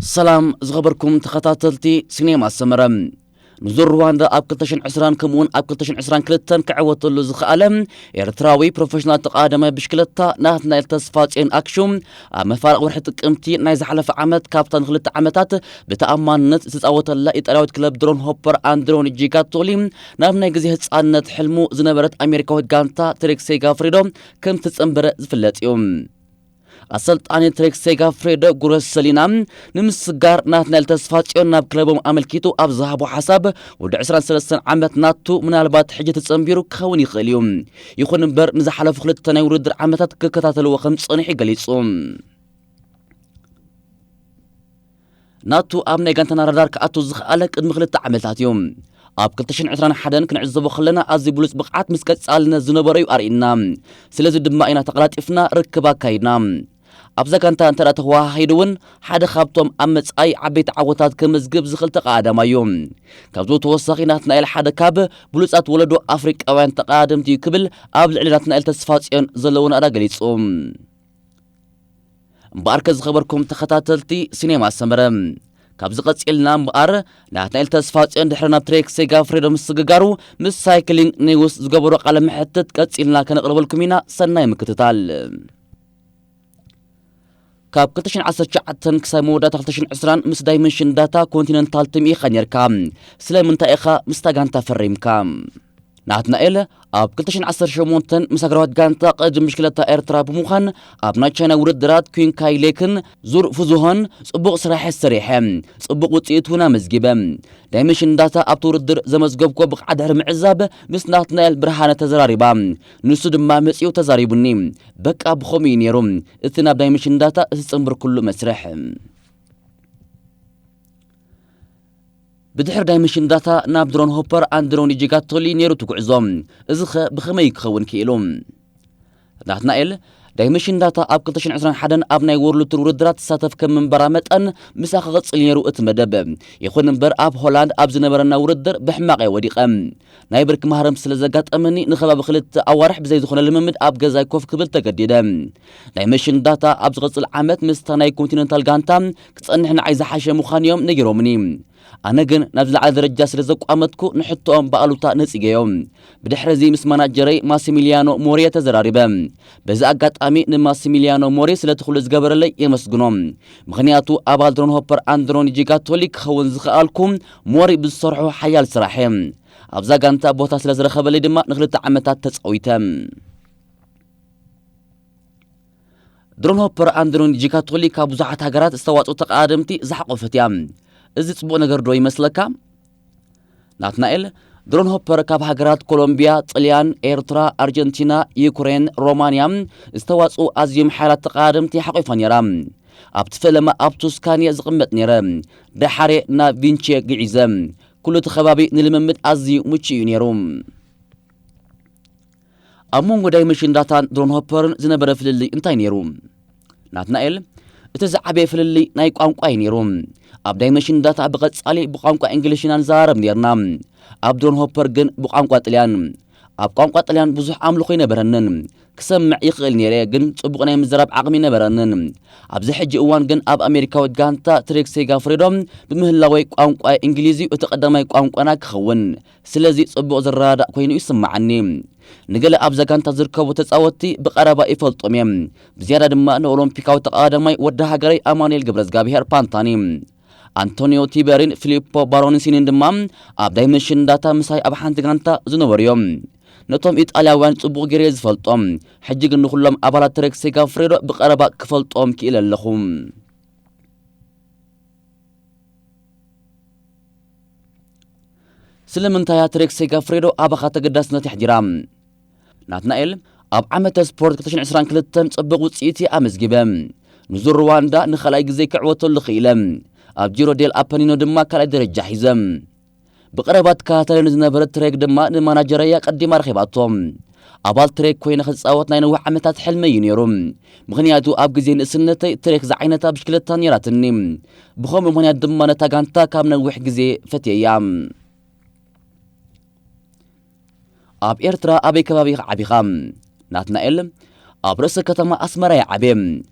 ሰላም ዝኸበርኩም ተኸታተልቲ ሲኔማ ሰመረ። ንዙር ሩዋንዳ ኣብ ክልተ ሽሕን ዕስራን ከምኡውን ኣብ ክልተ ሽሕን ዕስራን ክልተን ክዕወተሉ ዝኸኣለ ኤርትራዊ ፕሮፌሽናል ተቓዳማይ ብሽክለታ ናትናኤል ተስፋጽዮን ኣክሹ ኣብ መፋርቕ ወርሒ ጥቅምቲ ናይ ዝሓለፈ ዓመት ካብታ ንክልተ ዓመታት ብተኣማንነት ዝተጻወተላ ኢጣልያዊት ክለብ ድሮን ሆፐር ኣንድሮኒ ጂጋቶሊ ናብ ናይ ግዜ ህጻንነት ሕልሙ ዝነበረት ኣሜሪካዊት ጋንታ ትሬክ ሴጋፍሬዶ ከም ዝተጸንበረ ዝፍለጥ እዩ። ኣሰልጣኒ ትሬክ ሴጋፍሬዶ ጉረሰሊና ንምስጋር ናትናኤል ተስፋጽዮን ናብ ክለቦም ኣመልኪቱ ኣብ ዝሃቦ ሓሳብ፣ ወዲ ዕስራን ሰለስተን ዓመት ናቱ ምናልባት ሕጂ ተጸንቢሩ ክኸውን ይኽእል እዩ። ይኹን እምበር ንዝሓለፉ ክልተ ናይ ውድድር ዓመታት ክከታተልዎ ከም ዝጸንሑ ገሊጹ። ናቱ ኣብ ናይ ጋንታና ራዳር ክኣቱ ዝኸኣለ ቅድሚ ክልተ ዓመታት እዩ። ኣብ ክልተ ሽሕን ዕስራን ሓደን ክንዕዘቦ ከለና ኣዝዩ ብሉጽ ብቕዓት ምስ ቀጻልነት ዝነበሮ እዩ ኣርእና። ስለዚ ድማ ኢና ተቐላጢፍና ርክብ ኣካይድና። ኣብዛ ጋንታ እንተ ደኣ ተወሃሂዱ እውን ሓደ ካብቶም ኣብ መጻኢ ዓበይቲ ዓወታት ከመዝግብ ዝኽእል ተቐዳዳማይ እዩ። ካብዚ ተወሳኺ ናትናኤል ሓደ ካብ ብሉጻት ወለዶ ኣፍሪቃውያን ተቐዳደምቲ እዩ ክብል ኣብ ልዕሊ ናትናኤል ተስፋጽዮን ዘለዎ ናእዳ ገሊጹ። እምበኣርከ ዝኸበርኩም ተኸታተልቲ ሲኔማ ሰመረ፣ ካብዚ ቀጺልና እምበኣር ናትናኤል ተስፋጽዮን ድሕሪ ናብ ትሬክ ሴጋፍሬዶ ምስግጋሩ ምስ ሳይክሊንግ ኒውስ ዝገበሮ ቃለ መሕትት ቀጺልና ከነቕርበልኩም ኢና። ሰናይ ምክትታል። ካብ ክልተ ሽሕን ዓሰርተ ትሽዓተን ክሳብ መወዳእታ ክልተ ሽሕን ዕስራን ምስ ዳይመንሽን ዳታ ኮንቲነንታል ቲም ኢኻ ኔርካ። ስለምንታይ ኢኻ ምስታ ጋንታ ፈሪምካ? ናትናኤል ኣብ ክልተ ሽሕን ዓሰርተ ሸሞንተን ምስ ሃገራዊት ጋንታ ቅድድም ብሽክለታ ኤርትራ ብምዃን ኣብ ናይ ቻይና ውድድራት ኩንካይ ሌክን ዙር ፉዙሆን ጽቡቕ ስራሕ ሰሪሐ፣ ጽቡቕ ውጽኢት እውን ኣመዝጊበ። ዳይመንሽን ዳታ ኣብቲ ውድድር ዘመዝገብኮ ብቕዓት ድሕሪ ምዕዛብ ምስ ናትናኤል ብርሃነ ተዘራሪባ። ንሱ ድማ መጺኡ ተዛሪቡኒ። በቃ ብኸምኡ እዩ ነይሩ እቲ ናብ ዳይመንሽን ዳታ ዝተጸንበርኩሉ መስርሕ። ብድሕሪ ዳይመንሽን ዳታ ናብ ድሮን ሆፐር ኣንድሮኒ ጂጋቶሊ ነይሩ እቲ ጉዕዞ። እዚኸ ብኸመይ ክኸውን ክኢሉ? ናትናኤል፣ ዳይመንሽን ዳታ ኣብ ክልተ ሽሕን ዕስራን ሓደን ኣብ ናይ ወርልድ ቱር ውድድራት ትሳተፍ ከም ምንባራ መጠን ምሳኻ ክቕጽል ነይሩ እቲ መደብ። ይኹን እምበር ኣብ ሆላንድ ኣብ ዝነበረና ውድድር ብሕማቕ እየ ወዲቐ። ናይ ብርኪ ማህረም ስለ ዘጋጠመኒ ንኸባቢ ክልተ ኣዋርሕ ብዘይ ዝኾነ ልምምድ ኣብ ገዛይ ኮፍ ክብል ተገዲደ። ዳይመንሽን ዳታ ኣብ ዝቕጽል ዓመት ምስታ ናይ ኮንቲነንታል ጋንታ ክጸንሕ ንዓይ ዝሓሸ ምዃኑ እዮም ነጊሮምኒ። ኣነ ግን ናብ ዝለዓለ ደረጃ ስለ ዘቋመትኩ ንሕቶኦም ብኣሉታ ነጺገዮ። ብድሕሪ እዚ ምስ ማናጀረይ ማሲሚሊያኖ ሞሬ ተዘራሪበ። በዚ ኣጋጣሚ ንማሲሚሊያኖ ሞሬ ስለቲ ኩሉ ዝገበረለይ የመስግኖ። ምኽንያቱ ኣባል ድሮን ሆፐር ኣንድሮኒ ጂጋቶሊ ክኸውን ዝኸኣልኩ ሞሪ ብዝሰርሖ ሓያል ስራሕ እየ። ኣብዛ ጋንታ ቦታ ስለ ዝረኸበለይ ድማ ንክልተ ዓመታት ተጻዊተ። ድሮን ሆፐር ኣንድሮኒ ጂካቶሊ ካብ ብዙሓት ሃገራት ዝተዋጽኡ ተቐዳደምቲ ዝሓቖፈት እያ። እዚ ጽቡቕ ነገር ዶ ይመስለካ? ናትናኤል፣ ድሮን ሆፐር ካብ ሃገራት ኮሎምቢያ፣ ጥልያን፣ ኤርትራ፣ ኣርጀንቲና፣ ዩክሬን፣ ሮማንያ ዝተዋጽኡ ኣዝዮም ሓያላት ተቐዳደምቲ ሓቒፋ ነይራ። ኣብቲ ፈለማ ኣብ ቱስካንየ ዝቕመጥ ነይረ። ደሓሬ ናብ ቪንቼ ግዒዘ። ኩሉ እቲ ከባቢ ንልምምድ ኣዝዩ ምቹእ እዩ ነይሩ። ኣብ መንጎ ዳይመንሽን ዳታን ድሮን ሆፐርን ዝነበረ ፍልልይ እንታይ ነይሩ? ናትናኤል፣ እቲ ዝዓበየ ፍልልይ ናይ ቋንቋ እዩ ነይሩ። ኣብ ዳይመንሽን ዳታ ብቐጻሊ ብቋንቋ እንግሊሽ ኢና ንዘራረብ ነይርና። ኣብ ድሮን ሆፐር ግን ብቋንቋ ጥልያን። ኣብ ቋንቋ ጥልያን ብዙሕ ኣምልኾ ኣይነበረንን። ክሰምዕ ይኽእል ነይረ፣ ግን ጽቡቕ ናይ ምዝራብ ዓቕሚ ኣይነበረንን። ኣብዚ ሕጂ እዋን ግን ኣብ ኣሜሪካዊት ጋንታ ትሬክ ሴጋፍሬዶ ብምህላወይ ቋንቋ እንግሊዝ እዩ እቲ ቀዳማይ ቋንቋና ክኸውን። ስለዚ ጽቡቕ ዝረዳዳእ ኮይኑ ይስምዓኒ። ንገለ ኣብዛ ጋንታ ዝርከቡ ተጻወትቲ ብቐረባ ይፈልጦም እየ። ብዝያዳ ድማ ንኦሎምፒካዊ ተቐዳዳማይ ወዲ ሃገረይ ኣማኑኤል ገብረዝጋብሄር ፓንታኒ፣ ኣንቶኒዮ ቲበሪን ፊሊፖ ባሮንሲኒን ድማ ኣብ ዳይመንሽን ዳታ ምሳይ ኣብ ሓንቲ ጋንታ ዝነበሩ እዮም። ነቶም ኢጣልያውያን ጽቡቕ ገይረ እየ ዝፈልጦም። ሕጂ ግን ንኹሎም ኣባላት ትሬክ ሴጋፍሬዶ ብቐረባ ክፈልጦም ክኢለ ኣለኹ። ስለምንታይ እያ ትሬክ ሴጋፍሬዶ ኣባኻ ተገዳስነት የሕዲራ? ናትናኤል፣ ኣብ ዓመተ ስፖርት ክልተ ሽሕን ዕስራን ክልተን ጽቡቕ ውጽኢት እየ ኣመዝጊበ። ንዙር ሩዋንዳ ንኻልኣይ ግዜ ክዕወተሉ ክኢለ። ኣብ ጂሮ ዴል ኣፐኒኖ ድማ ካልኣይ ደረጃ ሒዘ። ብቐረባ ትከታተለኒ ዝነበረት ትሬክ ድማ ንማናጀረይ ኣቐዲማ ረኺባቶ። ኣባል ትሬክ ኮይነ ክጻወት ናይ ነዊሕ ዓመታት ሕልመይ እዩ ነይሩ። ምኽንያቱ ኣብ ግዜ ንእስነተይ ትሬክ ዝዓይነታ ብሽክለታ ነይራትኒ። ብኸምኡ ምኽንያት ድማ ነታ ጋንታ ካብ ነዊሕ ግዜ ፈትየያ። ኣብ ኤርትራ ኣበይ ከባቢ ኢኻ ዓቢኻ? ናትናኤል፣ ኣብ ርእሰ ከተማ ኣስመራ እየ ዓብየ።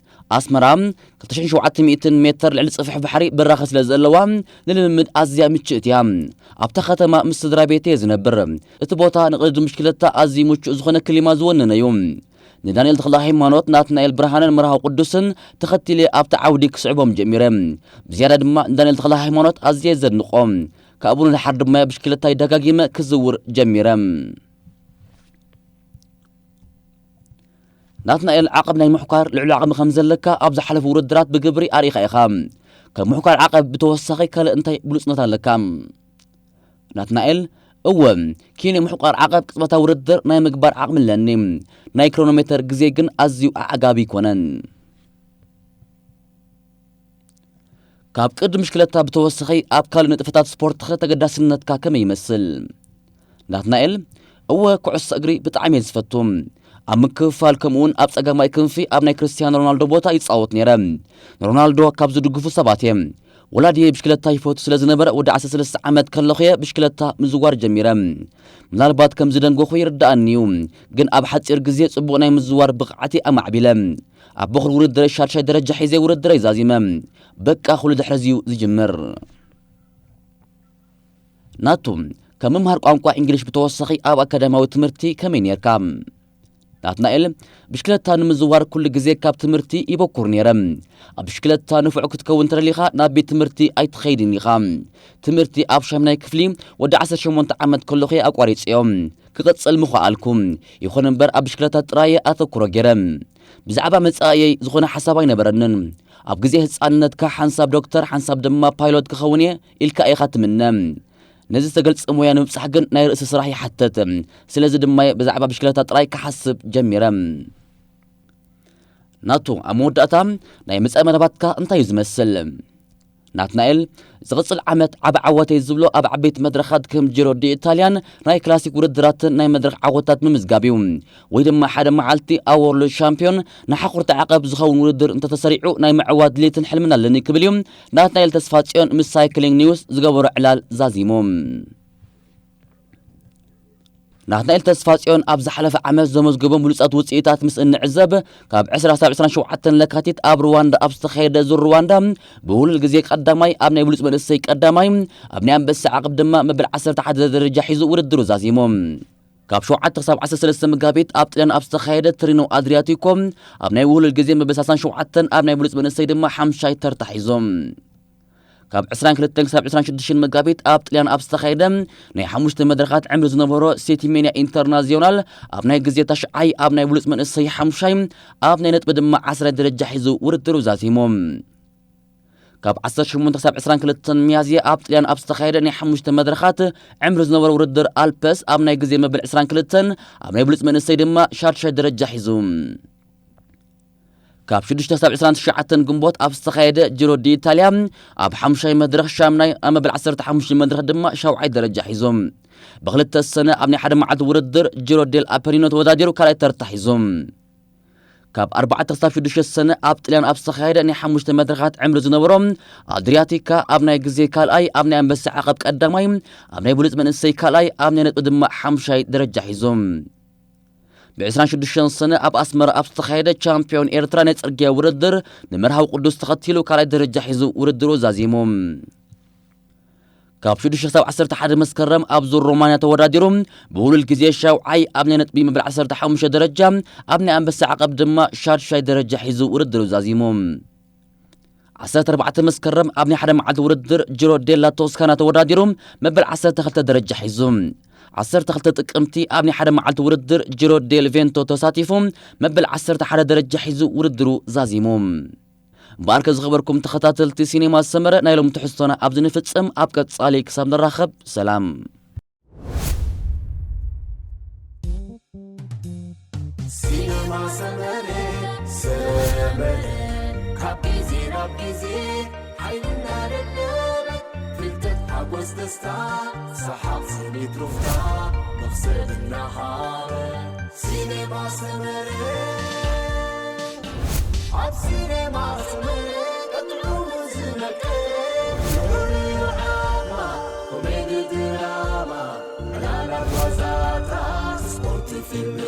ኣስመራ ክልተ ሽሕን ሸውዓተ ሚእትን ሜትር ልዕሊ ጽፍሕ ባሕሪ ብራኸ ስለ ዘለዋ፣ ንልምምድ ኣዝያ ምችእቲ እያ። ኣብታ ከተማ ምስ ስድራ ቤት እየ ዝነብር። እቲ ቦታ ንቕድድም ብሽክለታ ኣዝዩ ምቹእ ዝኾነ ክሊማ ዝወነነ እዩ። ንዳንኤል ተኽለ ሃይማኖት፣ ናትናኤል ብርሃንን መርሃዊ ቅዱስን ተኸቲለ ኣብቲ ዓውዲ ክስዕቦም ጀሚረ። ብዝያዳ ድማ ንዳንኤል ተኽለ ሃይማኖት ኣዝየ ዘድንቖ። ካብኡ ንደሓር ድማ ብሽክለታይ ደጋጊመ ክዝውር ጀሚረ። ናትናኤል፣ ዓቐብ ናይ ምሕኳር ልዕሊ ዓቕሚ ከም ዘለካ ኣብ ዝሓለፉ ውድድራት ብግብሪ ኣርኢኻ ኢኻ። ካብ ምሕኳር ዓቐብ ብተወሳኺ ካልእ እንታይ ብሉጽነት ኣለካ? ናትናኤል፣ እወ፣ ኪነ ምሕቋር ዓቐብ ቅጽበታዊ ውድድር ናይ ምግባር ዓቕሚ ኣለኒ። ናይ ክሮኖሜተር ግዜ ግን ኣዝዩ ኣዕጋቢ ኣይኮነን። ካብ ቅድም ብሽክለታ ብተወሳኺ ኣብ ካልእ ንጥፈታት ስፖርትኸ ተገዳስነትካ ከመይ ይመስል? ናትናኤል፣ እወ፣ ኩዕሶ እግሪ ብጣዕሚ እየ ዝፈቱ። ኣብ ምክፍፋል ከምኡውን ኣብ ጸጋማይ ክንፊ ኣብ ናይ ክርስቲያኖ ሮናልዶ ቦታ ይጻወት ነይረ። ንሮናልዶ ካብ ዝድግፉ ሰባት እየ። ወላዲየ ብሽክለታ ይፈቱ ስለ ዝነበረ፣ ወዲ ዓሰርተ ሰለስተ ዓመት ከለኹ እየ ብሽክለታ ምዝዋር ጀሚረ። ምናልባት ከም ዝደንጎኹ ይርድኣኒ እዩ፣ ግን ኣብ ሓጺር ግዜ ጽቡቕ ናይ ምዝዋር ብቕዓተይ ኣማዕቢለ። ኣብ በኹሪ ውድድረይ ሻድሻይ ደረጃ ሒዘ ውድድረይ ዛዚመ። በቃ፣ ኩሉ ድሕረዚ እዩ ዝጅምር። ናቱ፣ ካብ ምምሃር ቋንቋ እንግሊሽ ብተወሳኺ ኣብ ኣካዳሚያዊ ትምህርቲ ከመይ ኔርካ? ናትናኤል፣ ብሽክለታ ንምዝዋር ኩሉ ግዜ ካብ ትምህርቲ ይበኩር ኔረ። ኣብ ብሽክለታ ንፉዕ ክትከውን እንተደሊኻ ናብ ቤት ትምህርቲ ኣይትኸይድን ኢኻ። ትምህርቲ ኣብ ሻምናይ ክፍሊ ወዲ ዓሰርተ ሸሞንተ ዓመት ከለኹ እየ ኣቋሪጸዮ። ክቕጽል ምኽኣልኩ። ይኹን እምበር ኣብ ብሽክለታ ጥራይ እየ ኣተኩሮ ጌረ። ብዛዕባ መጻኢየይ ዝኾነ ሓሳብ ኣይነበረንን። ኣብ ግዜ ህጻንነትካ ሓንሳብ ዶክተር፣ ሓንሳብ ድማ ፓይሎት ክኸውን እየ ኢልካ ኢኻ ትምነ። ነዚ ዝተገልጸ ሞያ ንምብጻሕ ግን ናይ ርእሲ ስራሕ ይሓትት። ስለዚ ድማ እየ ብዛዕባ ብሽክለታ ጥራይ ክሓስብ ጀሚረ። ናቱ፣ ኣብ መወዳእታ ናይ መጻኢ መደባትካ እንታይ እዩ ዝመስል? ናትናኤል፣ ዝቕጽል ዓመት ዓቢ ዓወተይ ዝብሎ ኣብ ዓበይቲ መድረኻት ከም ጂሮ ዲ ኢታልያን ናይ ክላሲክ ውድድራትን ናይ መድረኽ ዓወታት ምምዝጋብ እዩ። ወይ ድማ ሓደ መዓልቲ ኣብ ወርልድ ሻምፒዮን ንሓቑርቲ ዓቐብ ዝኸውን ውድድር እንተተሰሪዑ ናይ ምዕዋት ድሌትን ሕልምን ኣለኒ ክብል እዩ ናትናኤል ተስፋጽዮን ምስ ሳይክሊንግ ኒውስ ዝገበሮ ዕላል ዛዚሙ። ናትናኤል ተስፋጽዮን ኣብ ዝሓለፈ ዓመት ዘመዝገቦም ብሉጻት ውጽኢታት ምስ እንዕዘብ፣ ካብ ዕስራ ክሳብ ዕስራን ሸውዓተን ለካቲት ኣብ ሩዋንዳ ኣብ ዝተኻየደ ዙር ሩዋንዳ ብውሉል ግዜ ቀዳማይ፣ ኣብ ናይ ብሉጽ መንእሰይ ቀዳማይ፣ ኣብ ናይ ኣንበሳ ዓቕብ ድማ መበል ዓሰርተ ሓደ ደረጃ ሒዙ ውድድሩ ዛዚሙ። ካብ ሸውዓተ ክሳብ ዓሰርተ ሰለስተ መጋቢት ኣብ ጥልያን ኣብ ዝተኻየደ ትሪኖ ኣድሪያቲኮ ኣብ ናይ ውሉል ግዜ መበል ሰላሳን ሸውዓተን፣ ኣብ ናይ ብሉጽ መንእሰይ ድማ ሓምሻይ ተርታ ሒዙ። ካብ ዕስራን ክልተን ክሳብ ዕስራን ሽዱሽተን መጋቢት ኣብ ጥልያን ኣብ ዝተኻየደ ናይ ሓሙሽተ መድረኻት ዕምሪ ዝነበሮ ሴቲሜንያ ኢንተርናዚዮናል ኣብ ናይ ግዜ ታሽዓይ፣ ኣብ ናይ ብሉጽ መንእሰይ ሓሙሻይ፣ ኣብ ናይ ነጥቢ ድማ ዓስራይ ደረጃ ሒዙ ውድድሩ ዛዚሙ። ካብ ዓሰርተ ሸሞንተ ክሳብ ዕስራን ክልተን ሚያዝያ ኣብ ጥልያን ኣብ ዝተኻየደ ናይ ሓሙሽተ መድረኻት ዕምሪ ዝነበሮ ውድድር ኣልፐስ ኣብ ናይ ግዜ መበል ዕስራን ክልተን፣ ኣብ ናይ ብሉጽ መንእሰይ ድማ ሻድሻይ ደረጃ ሒዙ። ካብ ሽዱሽተ ክሳብ ዕስራን ትሽዓተን ግንቦት ኣብ ዝተኻየደ ጂሮ ዲ ኢታልያ ኣብ ሓሙሻይ መድረኽ ሻምናይ፣ ኣብ መበል ዓሰርተ ሓሙሽተ መድረኽ ድማ ሻውዓይ ደረጃ ሒዞም። ብኽልተ ሰነ ኣብ ናይ ሓደ መዓልቲ ውድድር ጂሮ ዴል ኣፐኒኖ ተወዳዲሩ ካልኣይ ተርታ ሒዞም። ካብ ኣርባዕተ ክሳብ ሽዱሽተ ሰነ ኣብ ጥልያን ኣብ ዝተኻየደ ናይ ሓሙሽተ መድረኻት ዕምሪ ዝነበሮም ኣድሪያቲካ ኣብ ናይ ግዜ ካልኣይ፣ ኣብ ናይ ኣንበሳ ዓቐብ ቀዳማይ፣ ኣብ ናይ ብሉጽ መንእሰይ ካልኣይ፣ ኣብ ናይ ነጥቢ ድማ ሓሙሻይ ደረጃ ሒዞም። ብ ዕስራን ሽዱሽተን ሰነ ኣብ ኣስመራ ኣብ ዝተኻየደ ቻምፒዮን ኤርትራ ናይ ጽርግያ ውድድር ንመርሃዊ ቅዱስ ተኸቲሉ ካልኣይ ደረጃ ሒዙ ውድድሩ ዛዚሙ። ካብ ሽዱሽተ ክሳብ ዓሰርተ ሓደ መስከረም ኣብ ዙር ሮማንያ ተወዳዲሩ ብውሉል ግዜ ሻውዓይ፣ ኣብ ናይ ነጥቢ መበል ዓሰርተ ሓሙሽተ ደረጃ፣ ኣብ ናይ ኣንበሳ ዓቐብ ድማ ሻድሻይ ደረጃ ሒዙ ውድድሩ ዛዚሙ። ዓሰርተ ኣርባዕተ መስከረም ኣብ ናይ ሓደ መዓልቲ ውድድር ጂሮ ዴላ ቶስካና ተወዳዲሩ መበል ዓሰርተ ክልተ ደረጃ ሒዙ። ዓሰርተ ክልተ ጥቅምቲ ኣብ ናይ ሓደ መዓልቲ ውድድር ጂሮ ዴል ቬንቶ ተሳቲፉ መበል ዓሰርተ ሓደ ደረጃ ሒዙ ውድድሩ ዛዚሙ። እምበኣርከ ዝኸበርኩም ተኸታተልቲ ሲኔማ ሰመረ ናይ ሎም ትሕዝቶና ኣብዚ ንፍጽም። ኣብ ቀጻሊ ክሳብ ንራኸብ ሰላም። ሲኔማ ሰመረ፣ ሰመረ፣ ካብ ግዜ ናብ ግዜ ሓይልና ደደበ፣ ፍልጠት ሓጎስ ደስታ፣ ሰሓቕ ስኒት ሩፍታ፣ መኽሰብ እናሃበ። ሲኔማ ሰመረ፣ ኣብ ሲኔማ ሰመረ፣ ቀጥዑ ዝነቀ፣ ድራማ፣ ኮሜዲ ድራማ፣ ዕላላት ዋዛታት፣ ስፖርት ፊልም